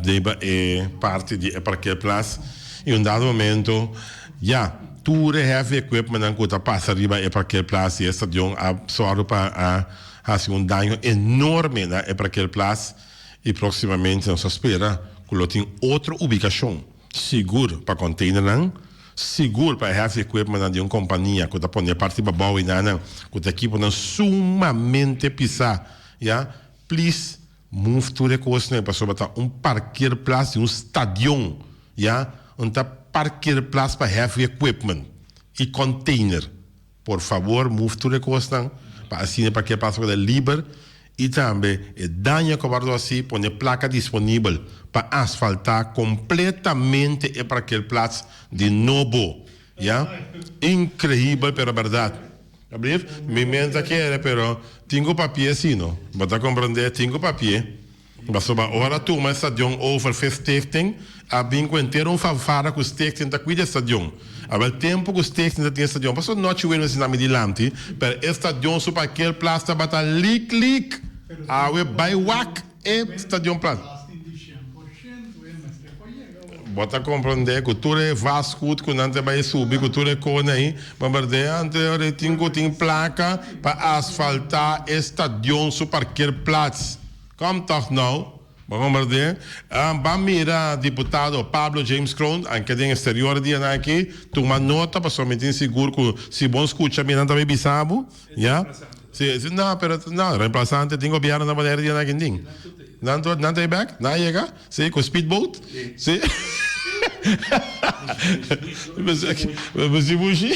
riba e parti di e parkeerplaats i un dado momento ya tur e heavy equipmentnan ku ta pasa riba e parkeerplaats di e stadion a sòru pa a hasi un daño enorme na e parkeerplaats i próksimamente nos ta spera ku lo tin otro ubikashon sigur pa containernan. Sigur pa e heavy equipmentnan di un kompania ku ta pone e parti babou enanan ku ta ekiponan sumamente pisá ya please move tur e kosnan pasobra ta un parkeerplaats di un stadion ya un ta parkeerplaats pa heavy equipment i container. Por fabor move tur e kosnan pa asina e parkeerplaats por keda liber i tambe e daño ku a wòrdu hasi pone plaka disponibel pa asfaltá kompletamente e parkeerplaats di nobo ya. Inkreibel pero bèrdat. Alsjeblieft, mi men ta kere pero tin ku papia si no. Bo ta komprendé tin ku papia. Pasobra ora tuma e stadion over fe stichting a bin ku henter un fanfara ku stichting ta kuida e stadion. Awel tempu ku stichting ta tin e stadion pasobra nochi weno si nami dilanti pero e stadion su parkeerplaats tabata lik lik. Awe bai wak e stadion plat. Bo ta komprendé ku tur e vastgoed ku nan ta bai subi ku tur e kone ei, ma berdé anto ora ei tin ku tin plaka pa asfaltá e stadion su parkeerplaats. Kom tòg nou, bo komprendé. Ban mira diputado Pablo James Kroon, anke den exterior e dianan aki, tuma nota pasobra mi tin sigur ku si bon skucha mi nan ta bai bisa bo, ya. Si, si, no, pero no, reemplazante tin gobierno na Bonaire dianan aki tin. Nan tur, nan ta e bek? Nan a yega? Si, ku speedboat? Si. Bushi.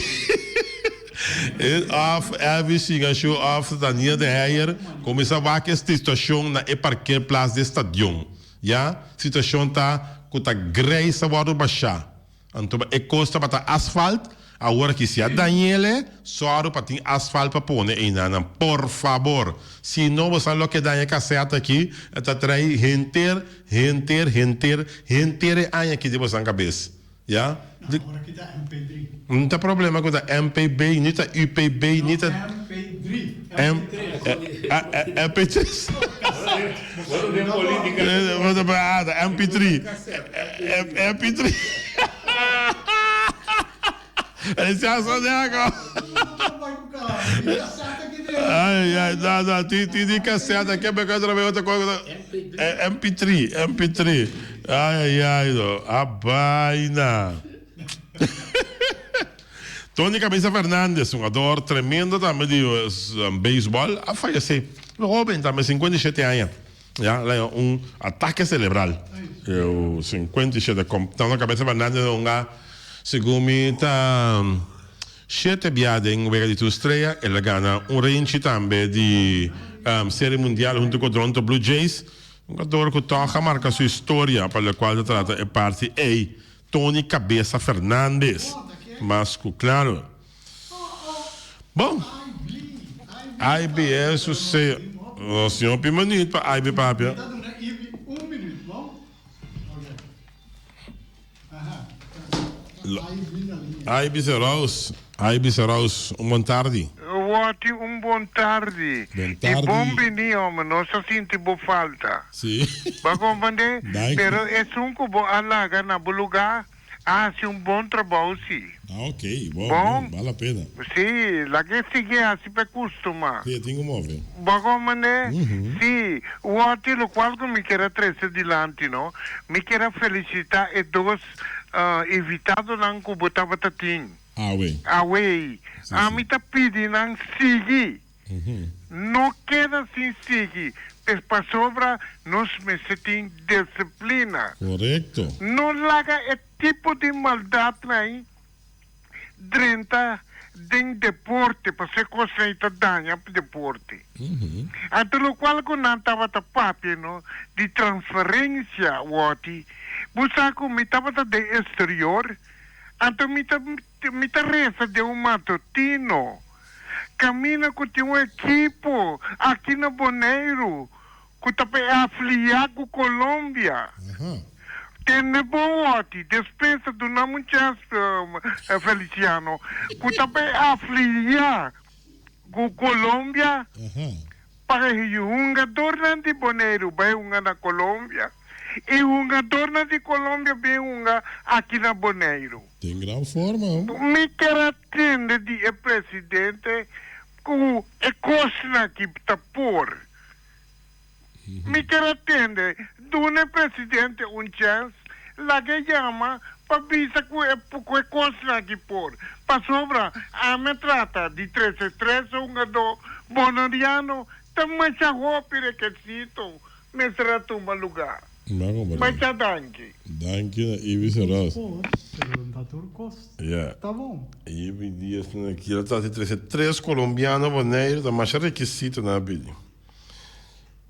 Of Elvis Shingashu of Daniel de Heyer kuminsá wak e situashon na e parkeerplaats di e stadion. Ya, situashon ta ku ta greis a wòrdu bashá. Anto e kos tabata asfalt, awor aki si a dañ'ele, sòru pa tin asfalt pa pone einanan. Por fabor! Si no, bosan lo ke daña e kasèt aki, e ta trae henter, henter, henter, henter e aña aki den bosan kabes. Ya? No, awor aki ta MP3. No ta problema ku ta MPB, ni ta UPB, ni ta. No, MP3. MP3. MP3. Bo ta den politica. Bo ta ah, ta MP3. MP3. Feliciano Santiago. Ai, ai, no, no, tin, tin di cassette aki, me otra vez otra cosa. MP3, MP3. Ai, ai, ai, no. A vaina. Tony Cabeza Fernandez, jugador tremendo tambe di baseball, a fallece. Joven tambe, 57 aña. Ya, la un ataque cerebral. Eu, 57. Tony Cabeza Fernandez hunga, segun mi ta shete bia den wega di tur strea. El a gana un renchi tambe di Serie Mundial hunto cu Toronto Blue Jays. Un jugador cu toch a marca su historia pa locual ta trata e parti ey. Tony Cabeza Fernandez, mas cu claro. Bon, IB e suseo. Nos tin hopi minuut pa IB papia. IB Seraus, IB Seraus, un bon tardi. Wòti un bon tardi. Bon tardi. I bon bini hòmber, nos a sinti bo falta. Sí. Bo a komprendé? Danki. Pero esun ku bo a laga na bo lugá a hasi un bon trabou sí. Ah ok, bon, bon, bal la pena. Sí, laga e sigui hasi pa e kustumá. Sí, e tin ku move. Bo a komprendé? Sí. Wòti lokual ku mi kier a trese dilanti no, mi kier a felisitá e dos invitadonan ku bo tabata tin. Awe. Awe. Ami ta pidi nan sigui. No keda sin sigui, pes pasobra nos mester tin disiplina. Korekto. No laga e tipo di maldatnan drenta den deporte, pasobra e kosnan ei ta daña deporte. Anto lokual ku nan tabata papia no di transferensia wòti, bo sa ku mi tabata den eksterior, Anto mi ta mi ta resa den un matutino kaminda ku tin un ekipo aki na Boneiru ku ta pa e afiliá ku Colombia. Tende bon wòti, despensa duna mi un chèns Feliciano, ku ta pa e afiliá ku Colombia pa e hungadornan di Boneiru bai hunga na Colombia i hungadornan di Colombia bin hunga aki na Boneiru. Den gran forma ho. Mi kier a tende di e presidente ku e kosnan aki ta por. Mi kier a tende, duna e presidente un chèns, laga e yama pa bisa ku e ku e kosnan aki por. Pasobra ami a trata di trese tres hungadó boneriano ta masha hopi rekesito mester a tuma lugá. Masha danki. Danki na Ibi Serós. Por, pero no ta tur kos Ya. ta bon. Ibi Diaz na kier a trata di trese tres kolombiano Boneiru ta masha rekisito nan a pidi.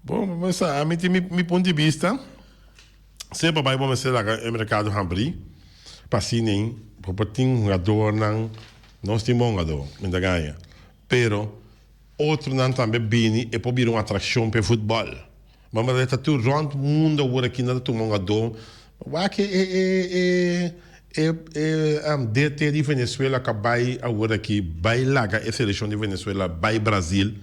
Bon, bo mester, ami tin mi, mi punto di bista. Semper bai bo mester laga e merkado habrí pa asina ei bo por tin hungadornan, nos tin bon hungador, mi ta gaña, pero otronan tambe bini e por bira un atrakshon pa e futbòl. Bo mester ta tur rònt mundo awor aki nan ta tuma hungador, wak e e e e e DT di Venezuela ku a bai awor aki bai laga e selekshon di Venezuela bai Brazil.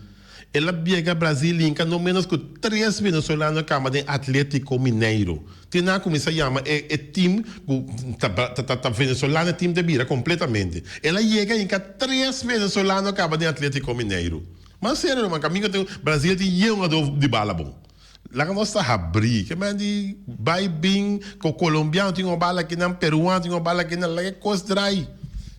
El a biega Brazil hinka no menos ku tres venezolano kamba den Atletico Mineiro. Tin nan a kuminsá yama e e team ku ta ta ta venezolano e team ta bira kompletamente. El a yega hinka tres venezolano kaba den Atletico Mineiro. Mas serio ruman kaminda tin Brazil tin yen hungadó di bala bon. Laga nos ta habrí. Ke men di bai bin ku kolombiano tin un bala akinan, peruano tin un bala akinan, laga e kos drai.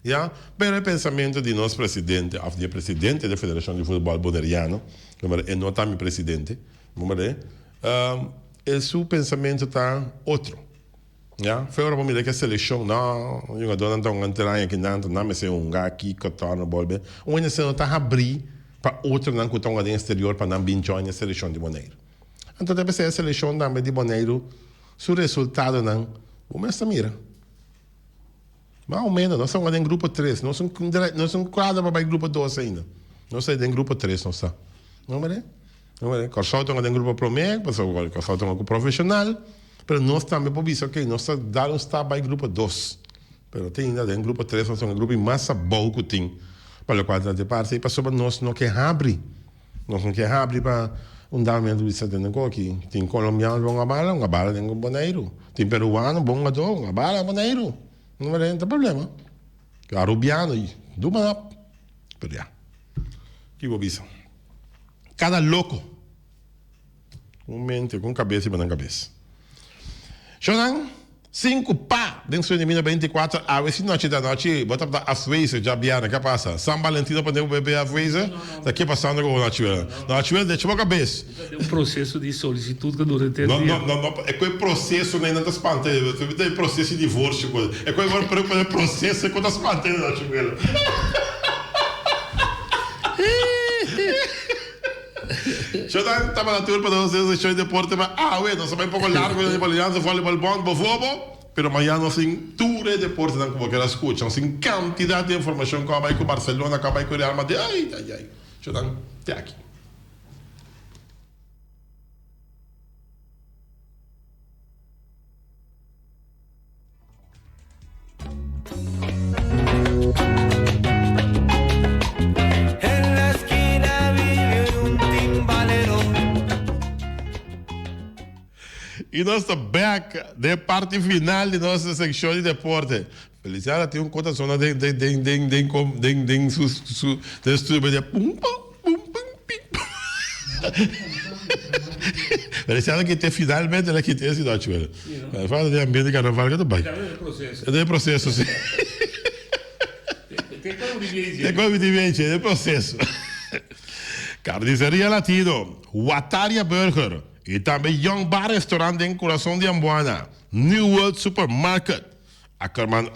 Ya, pero e pensamentu di nos presidente òf di e presidente di e Federashon di Futbòl Boneriano, nomber e no ta mi presidente, nomber e su pensamentu ta otro. Ya, fe ora bo mira ke selekshon, no, jugadornan ta hunga entera aña akinan, ta nan mester hunga aki, kòtò, no bolbe. Un hende no ta habrí pa otronan ku ta hunga den eksterior pa nan bin join e selekshon di Boneiru. Anto ta p'esei e selekshon tambe di Boneiru su resultadonan bo mes ta mira. Mas o menos nos ta hunga den grupo tres, nos nos un kuadro pa bai grupo dos ainda. Nos ta den grupo tres nos ta. No mira? No mira? Kòrsou ta hunga den grupo promé, pasobra Kòrsou ta hunga ku profeshonal, pero nos tambe por bisa ok nos ta dal un stap bai grupo dos. Pero te ainda den grupo tres nos ta hunga grupo i mas abou ku tin pa lokual ta di parti ei pasobra nos no ke habri. Nos no ke habri pa un dado momento bisa tende ku aki tin kolombiano bon a bala, un a bala den Boneiru. Tin peruano bon hungadó, un a bala Boneiru. No me ta problema. Arubiano duma nap. Pero ya. Ki bo bisa? Kada loko. Un mente ku un kabes riba nan kabes. Shownan, sinku pa den sueño mina 24 awe si nochi ta nochi bo tabata afwezig djabièrnè ke pasa? San Valentino pone bo bebe afwezig? Ta ke pasando ku bo Nachuel? Nachuel decha bo kabes. Ta den un proseso di solisitud ku dura henter No, dia. no, no, no, e ku e proseso nan ta spanta e ta e proseso di divorsio ku e ku e proseso ku ta spanta e Nachuel. Shodan tabata tur pa nos den seccion di deporte pa awe. Nos a bai un poco largo den Alianza Volleyball Bond bofobo, pero mañana nos tin tur e deportenan cu bo kier a scucha. Nos tin cantidad di informacion con a bai cu Barcelona, con a bai cu Real Madrid. Ay, ay, ay. Shodan, te aki. Y nos ta back den parti final di nos seccion di deporte. Feliciana tin un cota sona den den den den den den den su su den studio den pum pum pum pum pim pum. Feliciana kite finalmente la kite si no chuela. Falta di ambiente carnaval ke ta bai. Den proceso si. Te con di bien den proceso. Carniceria Latino, Wataria Burger y tambe Young Bar Restaurant den corazon di Amboana, New World Supermarket, Ackerman.